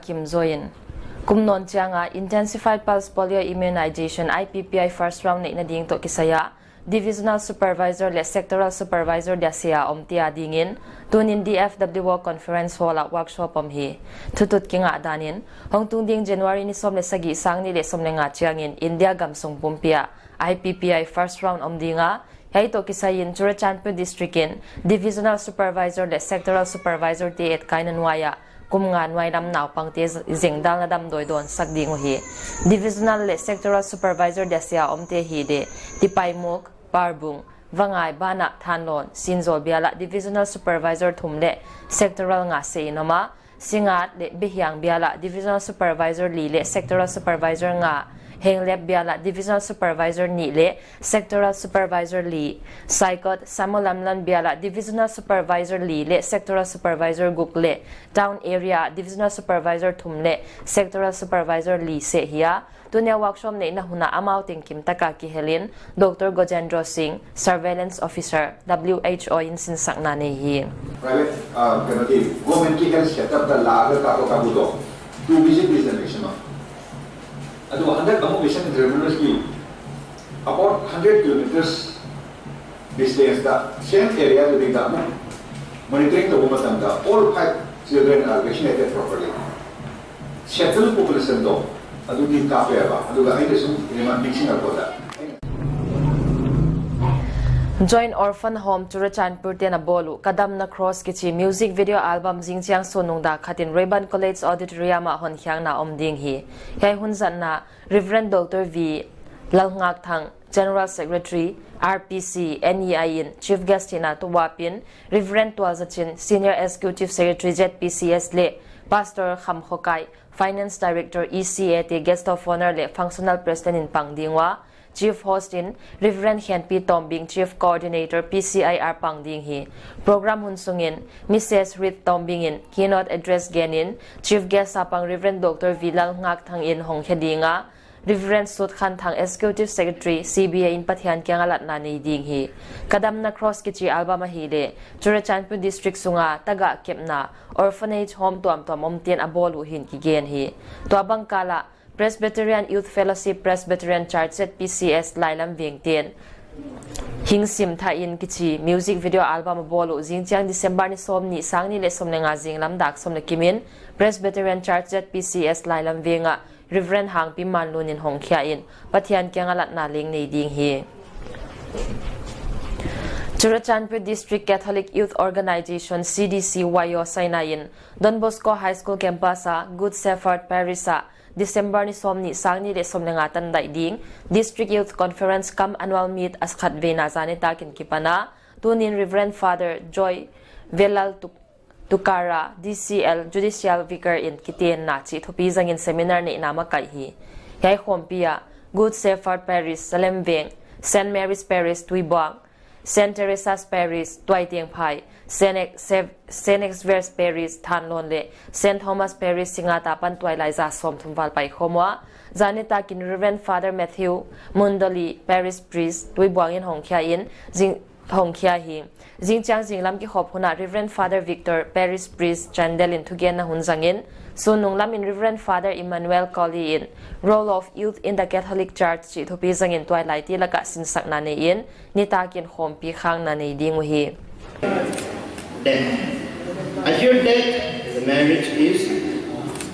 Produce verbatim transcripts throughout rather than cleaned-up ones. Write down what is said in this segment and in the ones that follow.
kim zaw in. Kum nawn chiang a Intensified Pulse Polio Immunization, I P P I, first round neihna ding toh kisai a Divisional Supervisor leh Sectoral Supervisor dia seh a omte adingin, tunin D F W O Conference Hall ah workshop om hi. Thutut kingah danin, hongtung ding January ni sawm leh sagih, sang nih leh sawm leh nga chiangin India gamsung pumpi ah I P P I first round om ding a, hiai toh kisai in Churachandpur District in Divisional Supervisor leh Sectoral Supervisor te etkaihna nuai ah kum nga nuailam naupangte zengdalna damdawi dawnsak ding uhi. Divisional leh Sectoral Supervisor dia seh a omte hi leh, Tipaimukh, Parbung, Vangai banah Thanlon, Sinzawl bial ah Divisional Supervisor thum leh Sectoral nga seh in om a, Singngat leh Bihiang bial ah Divisional Supervisor li leh Sectoral Supervisor nga, Henglep bial ah Divisional Supervisor nih leh Sectoral Supervisor li, Saikot Samulamlan bial ah Divisional Supervisor li leh Sectoral Supervisor guk leh Town Area ah Divisional Supervisor thum leh Sectoral Supervisor li seh hi a, tuni a workshop neihna hun ah amau teng kim taka kihelin, Doctor Gojendra Singh, Surveillance Officer, W H O in sinsakna nei hi. Private, uh, kano ki, government ki health setup da la ga ka ko ka bu do. Tu visit this election. Atu hundred kamu vision kilometers ki, about hundred kilometers distance da, same area tu ding da, monitoring tu matam da, all five children are vaccinated properly. Scheduled population tu, atu di ka pe ba, atu ga ai de sung, rema mixing a ko da. Joint Orphan Home Churachandpur te'n a bawl uh Ka Damna Cross kichi music video album zingchiang sunnung dak khat in Rayburn College Auditorium ah honkhiakna om ding hi. Hiai hun zatna Reverend Doctor V Lalngakthang, General Secretary, R P C, N E I in Chief Guest hihna tuahpih in, Reverend Tualzachin, Senior Executive Secretary, Z P C S leh Pastor Khamkhokai, Finance Director, E C A te Guest of Honor leh Functional President in pang ding ua, Chief Host in Reverend Khenpi Tombing, Chief Coordinator, P C I R pang ding hi. Program hun sungin Missus Ruth Tombing in Keynote Address gen in, Chief Guest a pang Reverend Doctor V Lalngakthang in hongkhia ding a, Reverend Sutkhanthang, Executive Secretary, C B A in Pathian kianga latna nei ding hi. Ka Damna Cross kichi album ahihleh Churachandpur District sunga tagah kepna orphanage home tuamtuam omte'n a bawl uh hi'n kigen hi. Tuabang kal ah Presbyterian Youth Fellowship, Presbyterian Church, Z P C S Lailam Veng te'n Hing Sim Thah In kichi music video album a bawl uh zingchiang December ni sawmnih, sang nih leh sawm leh nga zinglam dak sawm leh kim in Presbyterian Church, Z P C S Lailam Veng ah Reverend Hangpi Manlun in hongkhia in Pathian kianga latna leng nei ding hi. Churachandpur District Catholic Youth Organization, C D C Y O saina in Don Bosco High School campus a Good Shepherd Parish ah December ni sawmnih, sang nih leh sawm leh nga tan daih ding District Youth Conference cum Annual Meet a khatveina zan nitak in kipan a, tunin Reverend Father Joy Velal Tuk Tukara, D C L, Judicial Vicar in kitenna chih thupi zangin seminar neihna makaih hi. Hiai khawmpi ah Good Shepherd Parish, Salem Veng, Saint Mary's Parish, Tuibuang, Saint Teresa's Parish, Tuaitengphai, Saint Ex-, Saint Xavier's Parish, Thanlon leh Saint Thomas Parish, Singngat apan tuailai za sawmthum val paikhawm ua. Zan nitakin Reverend Father Matthew Mundoli, Parish Priest, Tuibuang in hongkhia in, zing, hongkhia hi. Zingchiang zinglam kikhop hun ah Reverend Father Victor, Parish Priest, Chandel in thugenna hun zangin, sunnung lam in Reverend Father Emmanuel Colley in Role of Youth in the Catholic Church chih thupi zangin tuailaite laka sinsakna nei in, nitakin khawmpi khakna nei ding uhi. Death. At your death, the marriage is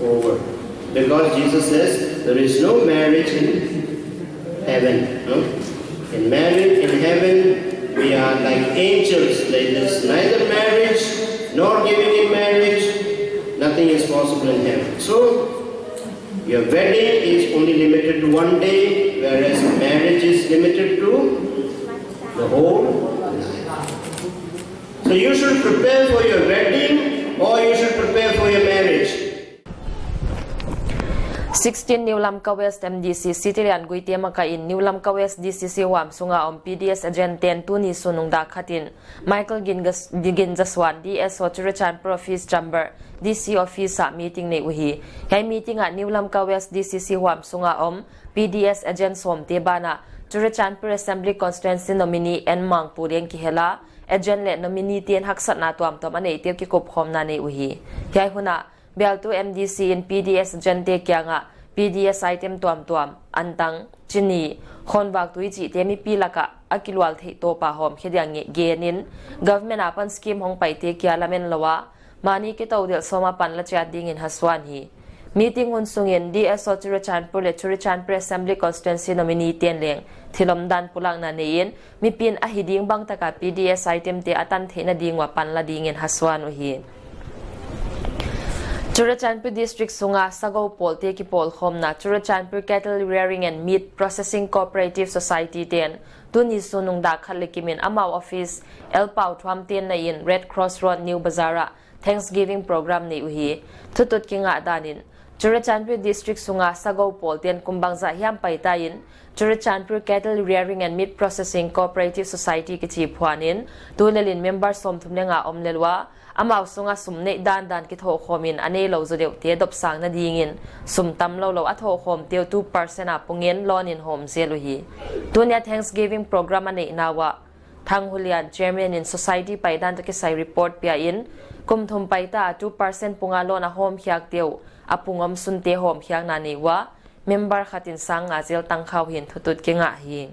over. Because Jesus says there is no marriage in heaven. No? In marriage, in heaven, we are like angels. There is neither marriage nor giving in marriage. Nothing is possible in heaven. So, your wedding is only limited to one day, whereas marriage is limited to the whole life. So you should prepare for your wedding or you should prepare for your marriage. Sixteen New Lamka West M D C City Lian Guite makaih in New Lamka West D C C huam sunga om P D S agent te'n tuni sunnung dak khat in Michael Gingas-, Ginjaswan, D S O Churachandpur Office Chamber, D C Office ah meeting nei uhi. Hiai meeting ah New Lamka West D C C huam sunga om P D S agent sawmte banah Churachandpur Assembly Constituency nominee N Mangpu leng kihel a, agent leh nominee te'n haksatna tuamtuam a neihte uh kikupkhawmna nei uhi. Hiai hun ah Bialtu M D C in P D S agent te kiangah P D S item tuamtuam, antang, chini, khonvak tui chihte mipi laka a kilual theih tawpa hawmkhe dia nge-, genin, government apan scheme hong paite kia lamen lou a, mahni kitou delh sawm a panla chiat dingin hasuan hi. Meeting hun sungin D S O Churachandpur leh Churachandpur Assembly Constituency nominee ten leng thil omdan pulakna neiin, mipi'n ahi ding bang taka P D S item te a tan theihna ding ua panla dingin hasuan uhi. Churachandpur District sunga sagou pawlte kipawlkhawmna Churachandpur Cattle Rearing and Meat Processing Cooperative Society ten tuni sun nung dak khat leh kimin amau office L Pau Thuam tenna in Red Cross Road, New Bazar ah Thanksgiving program nei uhi. Thutut kingah danin, Churachandpur District sunga sagou pawlten kum bangzah hiam paita in Churachandpur Cattle Rearing and Meat Processing Cooperative Society kichi phuanin, tulelin member sawmthum leh nga om lel ua, amau sunga sum neih dandan kithohkhawmin a neilou zaw deuhte dopsakna dingin sum tamlou lou a thohkhawmte uh two percent a pungin loan in hawm zel uhi. Tunia Thanksgiving program a neihna uah, Thang Hulian, Chairman in Society paidan toh kisai report piain, kum thum paita a two percent punga loan a hawmkhiakte uh a pung omsunte hawmkhiakna nei ua, member khatin sang nga zel tangkhau hi'n thutut kingah hi.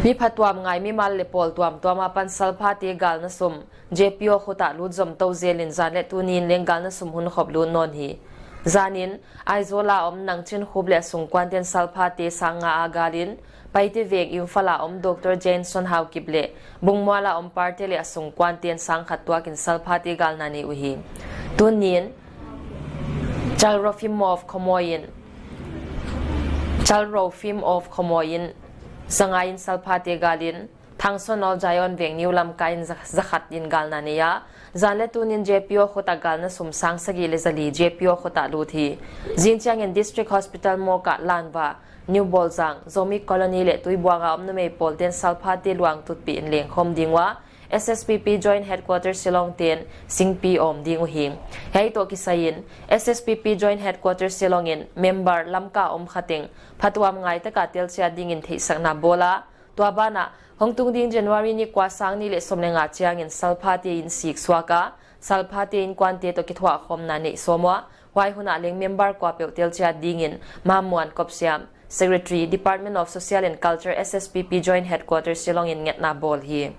Mi phatuam ngai mimal leh pawl tuamtuam apan salphate galna sum J P O khut ah lut zomtou zelin zan leh tuni'n leng galna sum hunkhop lut nawn hi. Zanin, Aizawl a om Nangchinkhup leh a sungkuanten salphate sang nga a galin, Paite veng Imphal a om Doctor Jenson Haokip leh Bungmual a om Parte leh a sungkuanten sang khat tuakin salphate galna nei uhi. Tuni'n, Chalrofimov Khomoi'n, Chalrofimov Khomoi'n, za nga in salphate galin, Thangson Old Zion veng New Lamka in za-, za khat in galna nei a. Zan leh tuni'n J P O khut ah galna sum sang sagih leh za li J P O khut ah lut hi. Zingchiangin District Hospital morgue ah Lanva, New Bawlzang, Zomi Colony leh Tuibuang a om numei pawlten salphate luang tutpih in lengkhawm ding ua, S S P P Joint Headquarters Shillong ten singpi awm ding uhi. Hiai toh kisaiin, S S P P Joint Headquarters Shillong in member Lamka om khateng phatuam ngai taka telchiat dingin theihsakna bawl a, tua banah, hongtung ding January ni kua, sang nih leh sawm leh nga chiangin salphate in siksuak a, salphate innkuante toh kithuahkhawmna neih sawm ua, huai hun ah leng member kuapeuh telchiat dingin Mamuan Kopsiam, Secretary, Department of Social and Culture, S S P P Joint Headquarters Shillong in ngetna bawl hi.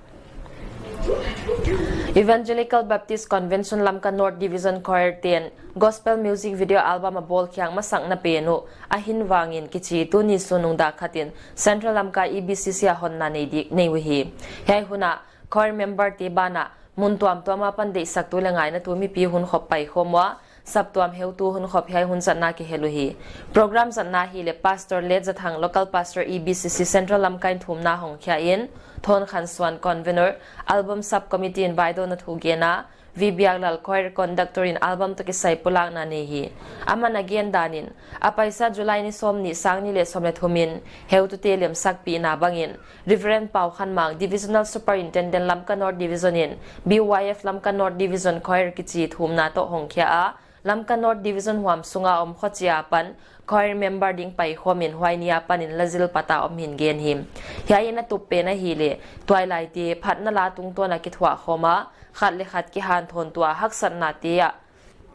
Evangelical Baptist Convention Lamka North Division Choir ten Gospel Music Video Album a bawlkhiak masakna pen uh, Ahinvangin kichi tuni sun nung dak khatin Central Lamka E B C C a honna nei di, nei uhi. Hiai hun ah choir member te banah mun tuamtuam apan deihsaktu leh ngainatu mipi hunkhop paikhawm ua, saptuam heutu hunkhop hiai hun zatna kihel uhi. Program zatna ahihleh Pastor Let Zathang, Local Pastor E B C C Central Lamka in thumna hongkhia in, Thon Khan Suan, Convenor, Album Sub Committee in vaidawnna thugen a, V Biaklal, Choir Conductor in album toh kisai pulakna nei hi. Aman a gen danin, a paisa July ni sawmnih, sang nih leh sawm leh thum in heutute lemsakpihna bangin, Reverend Pau Khan Mang, Divisional Superintendent Lamka North Division in B Y F Lamka North Division Choir kichi thumna toh hongkhia a, Lamka North Division huam sunga om khochih apan choir member ding paikhawmin huai ni apanin lazil pata om hi'n gen hi. Hiai in a tup pen ahihleh, tuailaite phatna la tungtawna kithuahkhawm a, khat leh khat kihanthawn tuah, haksatnate ah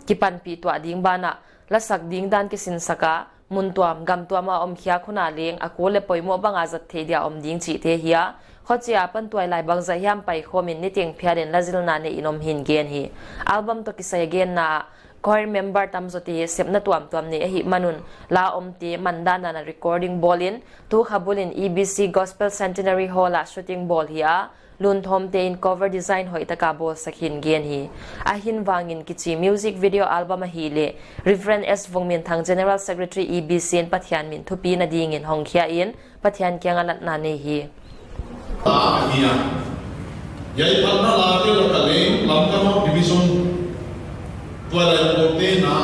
kipanpih tuah ding banah, lasak ding dan kisinsak a, mun tuam gam tuam a om khiak hun ah leng a kul leh poimoh banga zat theih dia om ding chihte hi a, khochih apan tuailai bangzah hiam paikhawmin niteng phialin lazilna neihin om hi'n gen hi. Album toh kisai a genna ah, choir member tamzawte sepna tuamtuam nei ahihman un, la omte mandan dan a recording bawlin, tu kha bulin E B C Gospel Centenary Hall ah shooting bawl hi a, Lunthawmte in cover design hoihtaka bawlsak hi'n gen hi. Ahinvangin kichi music video album ahihleh Reverend S Vungminthang, General Secretary E B C in Pathian min thupina dingin hongkhia in, Pathian kianga latna nei hi. Ahi a. Hiai phatna late laka leng Lamka North Division tuailai pawlte'n a,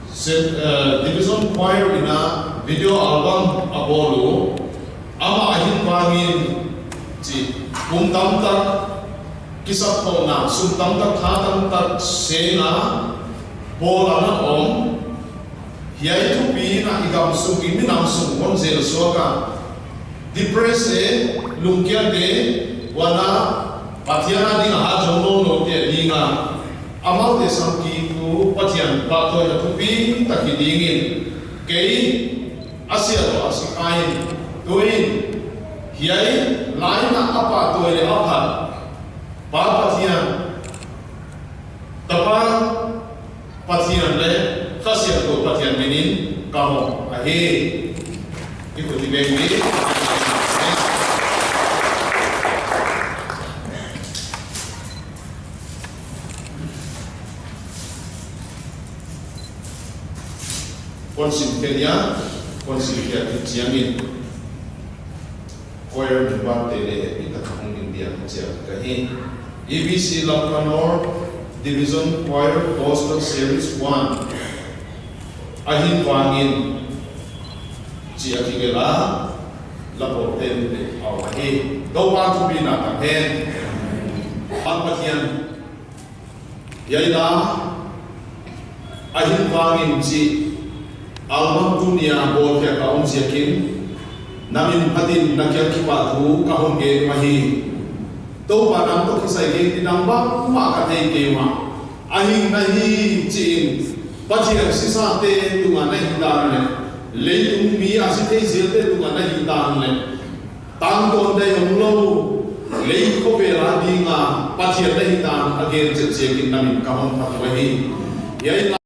se-, eh, Division Choir in a video album a bawl uh, amah Ahinvangin chi. Kum tamtak kisapkhawmna, sum tamtak, tha tamtak seng a bawl a na om. Hiai thupi in i gam sung, i minam sung hon zel suak a, depressed te, lungkiat te, huan a Pathian a ding a hat zong nawnnawn te ding a, amaute sam kik uh Pathian pahtawina thupi tak hi ding in, kei a sia toh a si kha in, tu in hiai lai in a pahtawi leh a phat Pa Pathian, Tapa Pathian leh Kha Siangthou Pathian min in ka hon ahi. I khut i beng ni. Kon sim khe nia, kon sim khe a chiang in. Choir member te leh hehpih tak a hong in dia ka chiang ka hi. E B C Lamka North Division Choir Gospel Series one. A hing vangin chi a kigelh a, la pawlte'n leh au ahi. Toupa'n thupina tang hen. Pa Pathian, hiai dan a hing vangin chih album tuni a bawlkhiak a om ziakin, na min phatin na kiang kipahthu ka hon gen uh ahi. Toupa, nang toh kisai gen ding dang bangmah ka thei kei ua. A hing na hi chi in, Pathian sisate tung a na hihdan leh, leitung mi a si thei zelte tung a na hihdan leh, tangtawn dai omlou lei khovel a ding a Pathian na hihdan a gen chet ziakin na min ka hon phat uh ahi. Hiai